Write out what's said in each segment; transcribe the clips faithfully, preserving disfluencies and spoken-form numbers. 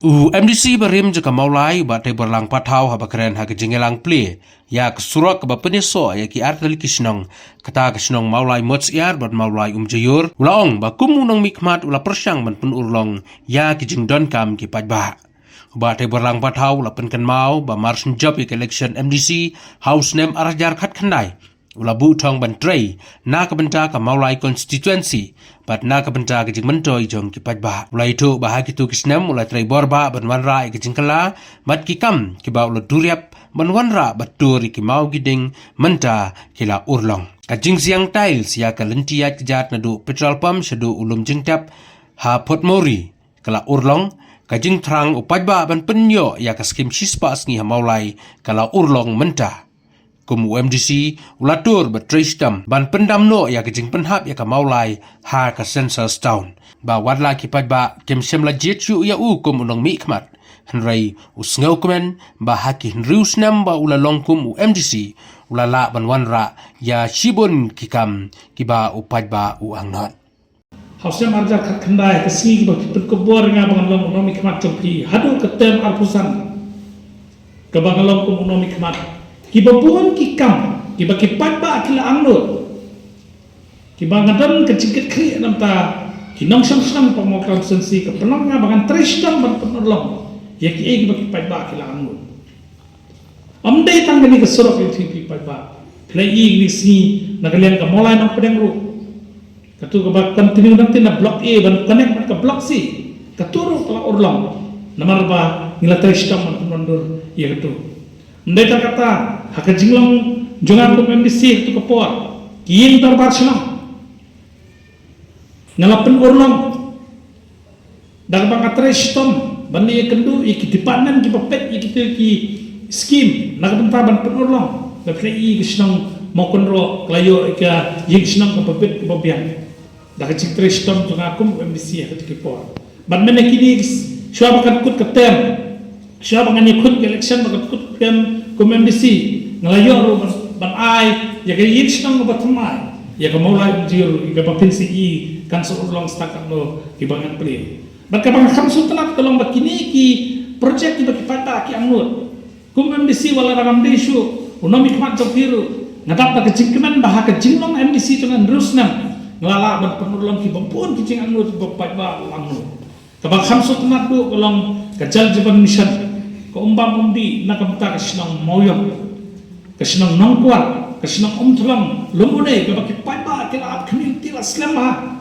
U MDC barim jong ka Mawlai, Bah Teiborlang Pathaw, haba kren ha ka jingïalang plie ïa ka surok kaba pynïasoh ïa ki artylli ki shnong, kata ka shnong Mawlai Motsyiar bad Mawlai Umjaiur, u la ong ba kum u nongmihkhmat u la pyrshang ban pynurlong ïa ki jingdonkam ki paidbah. Bah Teiborlang Pathaw u la pynkynmaw ba mar shen jop ïa ka election MDC ha u snem ar hajar khatkhyndai, u la buh thong ban trei na ka bynta ka Mawlai constituency bad na ka bynta ka jingmyntoi jong ki paidbah. U la ïathuh ba ha kito ki snem u la trei bor bha ban wanrah ïa ka jingkylla bad ki kam kiba u la duriap ban wanrah bad tur ïa ki maw ki dieng mynta ki la urlong. Ka jingsiang tiles ïa ka lynti ïaid kjat naduh petrol pump shaduh u lum jingtep ha Port Moresby ka la urlong, ka jingthrang u paidbah ban pynïoh ïa ka skim shispah sngi ha Mawlai ka la urlong mynta. Kum u MDC u la tur bad trei shitom ban pyndam noh ïa ka jingpynhap ïa ka Mawlai ha ka Census Town. Ba wat la ki paidbah kim shym la jied shuh ïa u kum u nongmihkhmat, hynrei u sngewkmen ba ha ki hynriew snem ba u la long kum u MDC u la lah ban wanrah ïa shibun ki kam kiba u paidbah u angnud. Ha u snem ar hajar khatkhyndai, ka sngi kaba phi pynkup bor ïa nga ba ngan long u nongmihkhmat jong phi haduh ka term arphew san kaba nga long kum u nongmihkhmat, kiba bun ki kam kiba ki paidbah ki la angnud, kiba nga don ka jingkitkhlieh na ka bynta ki nongshong shnong Pangmawklam Constituency, ka pynlong ïa nga ba ngan trei shitom ban pynurlong ïa kiei kiba ki paidbah ki la angnud. Ym dei tang kane ka surok, ïa phi paidbah, phi la ïohi kine ki sngi na ka liang ka Mawlai Nongpdeng ruh. Katu kaba continue nangta na Block A ban connect bad ka Block C, katu ruh ka la urlong. Namar ba ngi la trei shitom ban pynwandur ïa katu. Ym dei tang kata, ha ka jinglong jong nga kum MDC ha katu ka por, ki ïing dorbar shnong nga la pynurlong da kaba nga trei shitom ban ïakynduh ïa ki department kiba peit ïa kita ki skim na ka bynta ban pynurlong. Ba phi la ïohi ka shnong Mawkynroh ka la ïoh ïa ka ïing shnong kaba bit kaba biang da ka jingtrei shitom jong nga kum MDC ha katu ka por. Bad mynta kine ki s-, shuwa ba kan kut ka term, shuwa ba ngan ïakhun ka election ba kan kut ka term kum MDC, nga la ïoh ruh ban, ban ai ïa ka ïing shnong kaba thymmai ïa ka Mawlai Umjaiur, ïa kaba phin sa ïohi kan sa urlong sha katno kiba ngan plie. Bad kaba nga kham sngewtynnat ka long ba kine ki project kiba ki paidbah ki angnud, kum MDC wat la ngam dei shuh u nongmihkhmat jong phi ruh, nga dap da ka jingkmen ba ha ka jinglong MDC jong nga hynriew snem nga la lah ban pynurlong kiba bun ki jingangnud kiba paidbah la angnud. Kaba kham sngewtynnat duh ka long ka Jal Jeevan Mission, ka um bam um dih na ka bynta ka shnong Mawïong, ka shnong Nongkwar, ka shnong Umthlong, Lum Unei, kaba ki paidbah ki la ap khmih lynti la slem bha.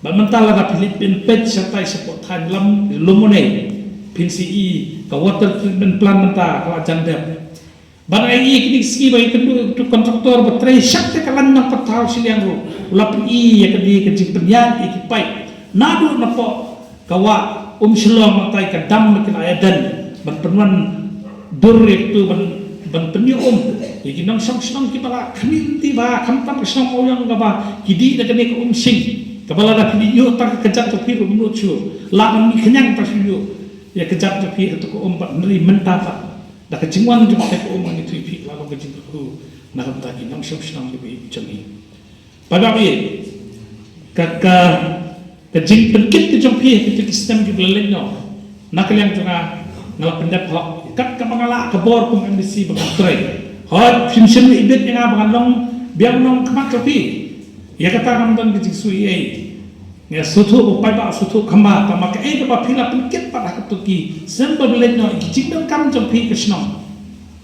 Bad mynta lada phi leit peit shatai shapoh thaiñ lam Lum Unei, phin sa ïohi ka water treatment plant mynta ka la jan dep. Bad nga ïohi kine ki sngi ba ïakynduh ïa utu u contractor ba trei shah te ka lain Nongpynthaw shiliang ruh, u la pyni ïa kane ka jingpynïaid ïa ki paip naduh napoh ka wah Umshillong, mynta ïa ka dam ba ki la ïaden ban pynwandur ïa katu ban, ban pynïoh um ïa ki nongshong shnong kiba la khmih lynti bha, khamtam ka shnong Mawïong kaba ki dih da kane ka um shing, kaba lada phi dih ïoh tang ka kjat jong phi ruh ym nud shuh, lah ban mih khñiang tang shuh ïoh ïa ka kjat jong phi ha katu ka um. Bad hynrei mynta pat da ka jingwan jong kata ka um, ngan ïathuh ïa phi, ka la long ka jingkyrkhu na ka bynta ki nongshong shnong kiba ïeit jong ngi. Paidbah, ka, ka, ka jingpynkit ka jong phi ha kito ki snem kiba la leit noh, na ka liang jong nga, nga la pyndep hok kat kaba nga lah ka bor kum MDC ba ngan trei. Hooid, phim shym la ibit ïa nga ba ngan long biang nongmihkhmat jong phi. Ïa kata ngam don ka jingsngewsih ei. Nga sngewthuh ba u paidbah u sngewthuh kham bha, tangba kaei kaba phi la pynkit pat ha kito ki snem ba la leit noh, ki jingdonkam jong phi ka shnong,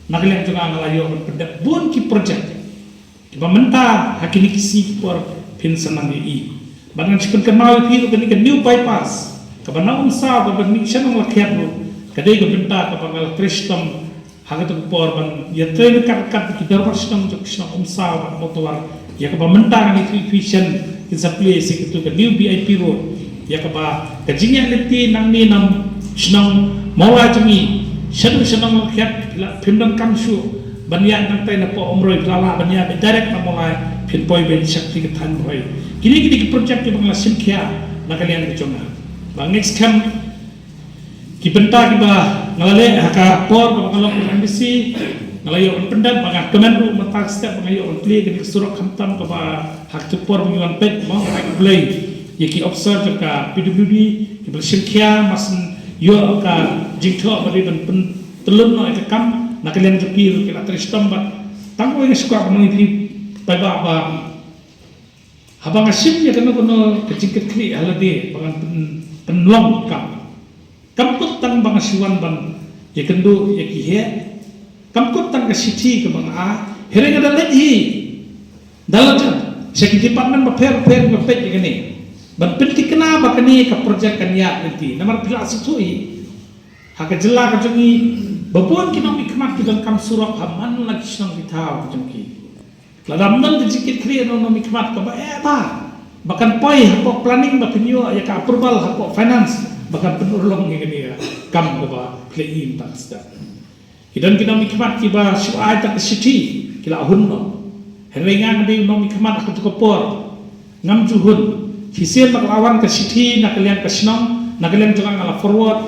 na ka liang jong nga, nga la ïoh ban pyndep bun ki project kiba mynta ha kine ki sngi ki por phin sa nang ïohi. Bad ngan sa pynkynmaw ïa phi ruh kane ka new bypass kaba na Umsaw kaba mih sha Nonglakhiat ruh, ka dei ka bynta kaba nga la trei shitom ha kata ka por ban ïatrei ryngkat ryngkat bad ki dorbar shnong jong ka shnong Umsaw bad Mawtawar, ïa kaba mynta ngan ïathuh ïa phi shen kin sa plie sha katu ka new VIP road, ïa kaba ka jingïaid lynti nangne na shnong Mawlai jong ngi shaduh sha Nonglakhiat, phi la, phim donkam shuh ban ïaid nangtai napoh Umroi, phi la lah ban ïaid direct na Mawlai, phin poi beit sha kti ka thaiñ Umroi. Kine, kine ki project kiba nga la shim khia na ka liang ka jong nga. Ba ngeit skhem ki bynta kiba nga la leh ha ka por kaba nga long MDC, nga la ïoh ban pyndep, ba nga kmen ruh mynta ka step ba nga ïoh ban plie kane ka surok, khamtam kaba ha ka por ba ngi wan peit, mo, ai khublei ïa ki officer jong ka PWD kiba la shim khia, mar shen ïoh ka jingthoh ba dei ban pyntlun noh ïa ka kam na ka liang jong ki ruh ki la trei shitom bad tang kawei nga sngewkwah ban ong ïa phi paidbah ba haba nga shim ïa kano kano ka jingkitkhlieh ha lade ba ngan pyn- pynlong kam. Kam kut tang ba nga shu wan ban ïakynduh ïa ki heh. Kam kut tang ka shithi kaba nga ai. Hynrei nga da leit hi da lade sha ki department bapher bapher ba peit ïa kane ban pynthikna ba kane ka project kan ïaid lynti. Namar phi la sngewthuh hi ha ka jylla ka jong ngi ba bun ki nongmihkhmat ki donkam surok ha man la ki shnong ki thaw ka jong ki. Lada ym don ka jingkitkhlieh na u nongmihkhmat kaba eh ba ba kan poi hapoh planning ba phin ïoh ïa ka approval hapoh finance ba kan pynurlong ïa kane ka kam kaba phi la ïohi mynta ka step. Ki don ki nongmihkhmat kiba shu ai tang ka shithi ki la hun noh. Hynrei nga nga dei u nongmihkhmat ha kato ka por ngam ju hun. Shisien ba ka la wan ka shithi na ka liang ka shnong, na ka liang jong nga nga la forward,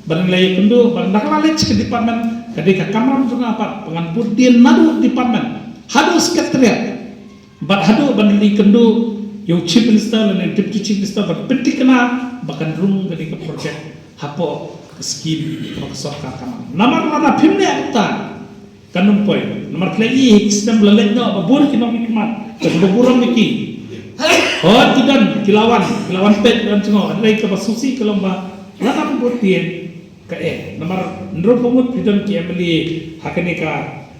ba ngan leit ïakynduh, ba na ka la leit sha ka department, ka dei ka kamram jong nga pat ba ngan bud dien naduh department haduh secretariat. Bad haduh ban leit ïakynduh ïa u Chief Minister lane Deputy Chief Minister ban pynthikna ba kan rung kane ka project hapoh ka skim ba ka sorkar ka mang. Namar lada phim leh kumta kan ym poi. Namar phi la ïohi ha ki snem ba la leit noh ba bun ki nongmihkhmat, ba burom ïa ki. Hooid ki don, ki la wan, ki la wan peit, ki la wan jngoh. Hynrei kaba sngewsih ka long ba lada ym bud dien, ka eh, namar hynriewphew ngut phi don ki M L A ha kane ka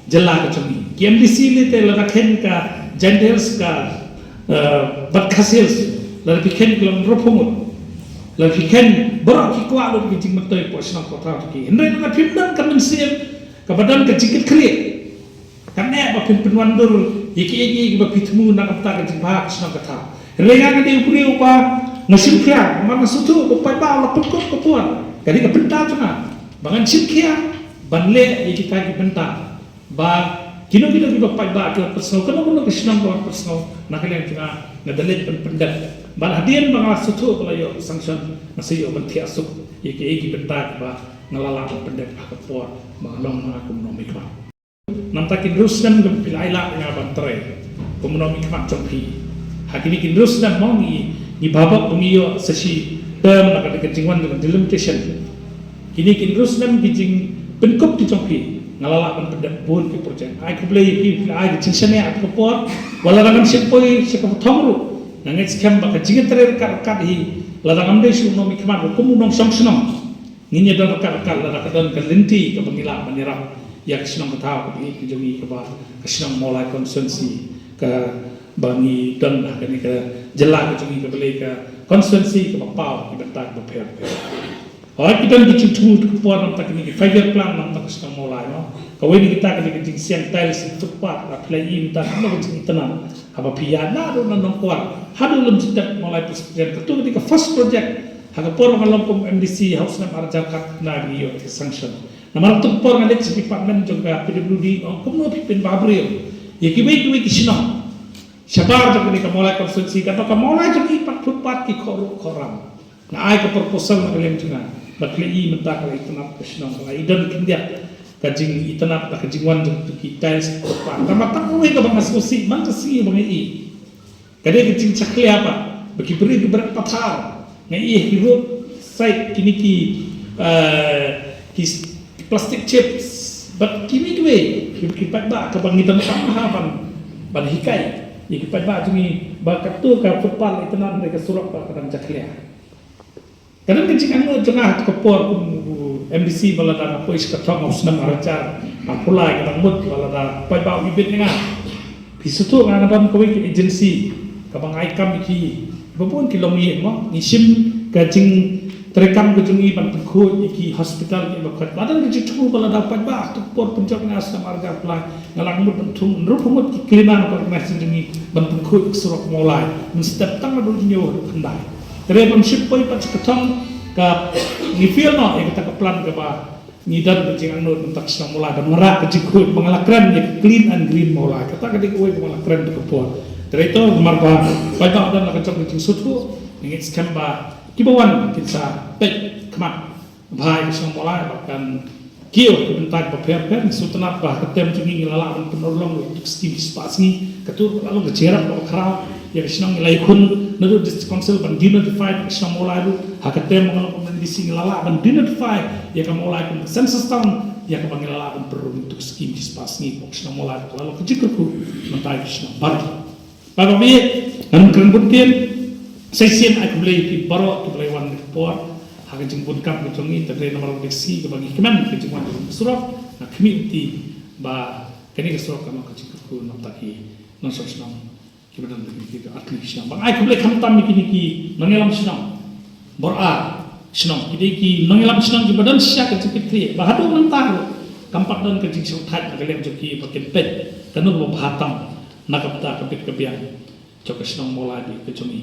jylla ka jong ngi. Ki M D C lei te lada kheiñ ka Jaintia Hills ka, eh, bad Khasi Hills, lada phi kheiñ ki long hynriewphew ngut. Lada phi kheiñ baroh ki kwah lut ki jingmyntoi hapoh shnong hapoh thaw jong ki. Hynrei lada phim don ka mynsiem kaba don ka jingkitkhlieh, kan eh ba phin pynwandur ïa kiei kiei kiba phi thmu na ka bynta ka jingbha ka shnong ka thaw. Hynrei nga nga dei u briew ba nga shim khia, namar nga sngewthuh ba paidbah la pynkut ka por. Ka dei ka bynta jong nga ba ngan shim khia ban leh ïa kita ki bynta ba kino kino kiba paidbah ki la pynsngew, kano kano ka shnong ba la pynsngew, na ka liang jong nga nga da leit ban pyndep. Bad hadien ba nga la sngewthuh ba la ïoh sanction, nga sa ïoh ban thiah suk ïa kiei ki bynta kiba nga la lah ban pyndep ha ka por ba nga long ma nga kum u nongmihkhmat. Namar ki hynriew snem kaba phi la ai lad ïa nga ban trei kum u nongmihkhmat jong phi. Ha kine ki hynriew snem mo ngi, ngi bha bok ba ngi ïoh sa shi term, na ka dei ka jingwan jong ka delimitation. Kine ki hynriew snem ki jingpynkup ki jong phi, nga la lah ban pyndep bun ki project. Ai khublei ïa phi, phi la ai ka jingshaniah ha ka por. Wat la dang ngam shym poi sha ka thong ruh, nga ngeit skhem ba ka jingïatrei ryngkat ryngkat hi, lada ngam dei shuh u nongmihkhmat ruh, kum u nongshong shnong, ngin ïa don ryngkat ryngkat lada ka don ka lynti kaba ngi lah ban ïarap ïa ka shnong ka thaw kaba ïeit ka jong ngi, kaba ka shnong Mawlai constituency, kaba ngi don ha kane ka jylla ka jong ngi, kaba lei ka constituency kaba paw ki bynta kiba pher pher. Hooid ki don ki jingthmu ha ka por namar kine ki five year plan namar ka shnong Mawlai, no. Kawei na kita ka dei ka jingsiang tiles footpath, la phi la ïohi mynta ka dei ka jingitynnad. Haba phi ïaid naduh na Nongkwar haduh Lymstep Mawlai Presbyterian, kato ka dei ka first project. Ha ka por ba nga long kum M D C ha u snem ar hajar khatkhyndai ba ngi ïoh ka sanction. Namar kato ka por nga leit sha department jong ka P W D, nga ong kumno phi pynbha briew ïa kiwei kiwei ki shnong shabar jong kane ka Mawlai constituency, katba ka Mawlai jong ngi pat footpath ki khohruh khohram. Nga ai ka proposal na ka liang jong nga bad phi la ïohi mynta ka la itynnad ka shnong, ka la i don khyndiat ka jingitynnad da ka jingwan jong kito ki tiles footpath. Tangba tang kawei kaba nga sngewsih man ka sngi ba nga ïohi, ka dei ka jingjakhlia pat ba ki briew ki bret pathar. Nga ïohi ha ki road side kine ki, eh, ki s- ki plastic chips bad kine kiwei ki, ki paidbah kaba ngi donkam ha ban, ban hikai ïa ki paidbah jong ngi ba kato ka footpath la itynnad, hynrei ka surok ba ka dang jakhlia. Ka don ka jingangnud jong nga ha ka por kum u M D C ba lada nga poi sha ka thong ha u snem ar hajar arphew lai, ka dang mut ba lada paidbah u ibit ïa nga. Phi sngewthuh, nga nga don kawei ka agency kaba nga ai kam ïa ki, ba bun ki longïing mo. Ngi shim ka jingtreikam ka jong ngi ban pynkhuid ïa ki hospital kiba khot. Ba don ka jingthmu ba lada paidbah ha ka por pynjop nga ha u snem ar hajar arphew lai, nga la mut ban thung hynriewphew ngut ki cleaner ba organization jong ngi ban pynkhuid ka surok Mawlai mynstep tang naduh hynñiew haduh khyndai. Te hynrei ban shim poi pat sha ka thong ka ngi fail noh ïa kata ka plan kaba ngi don ka jingangnud mynta ka shnong Mawlai ban wanrah ka jingkhuid ba nga la kren ïa ka Clean and Green Mawlai. Kata ka dei kawei ba nga la kren ha ka por. Te hynrei to namar ba paidbah don la ka jong ka jingsngewthuh, nga ngeit skhem ba kiba wan kin sa peit khmat bha ïa ka shnong Mawlai ba kan kiew ha ki bynta kiba pher pher. Ngi sngewtynnad ba ha ka term jong ngi ngi la lah ban pynurlong ïa ki skim shispah sngi. Kato ka la long ka jingïarap kaba khraw ïa ka shnong. Ngi la ïakhun naduh District Council ban denotify ka shnong Mawlai ruh ha ka term ba nga long kum u Shisha ngi la lah ban identify ïa ka Mawlai kum ka census town, ïa kaba ngi la lah ban pynrung ïa ka skim shispah sngi, pok shnong Mawlai, ka la long ka jingkyrkhu mynta ïa ki shnong baroh. Ba ba bie ngan kren bun tian. Sa shisien ai khublei ïa phi baroh kiba la wan ha kane ka por ha ka jingbun kam ka jong ngi. Te dei namar ka dei ka sngi kaba ngi kmen ka jingwan jong ka surok, nga khmih lynti ba kane ka surok kan long ka jingkyrkhu na bynta ki nongshong shnong kiba don ha kine ki artylli ki shnong. Ba nga ai khublei khamtam ïa kine ki nongïalam shnong baroh ar shnong, ki dei ki nongïalam shnong kiba don shisha ka jingkitkhlieh, ba haduh mynta ruh kam pat don ka jingshongthait na ka liang jong ki ba kin peit kano kaba bha tam na ka bynta ka bit ka biang jong ka shnong Mawlai bad ka jong ngi.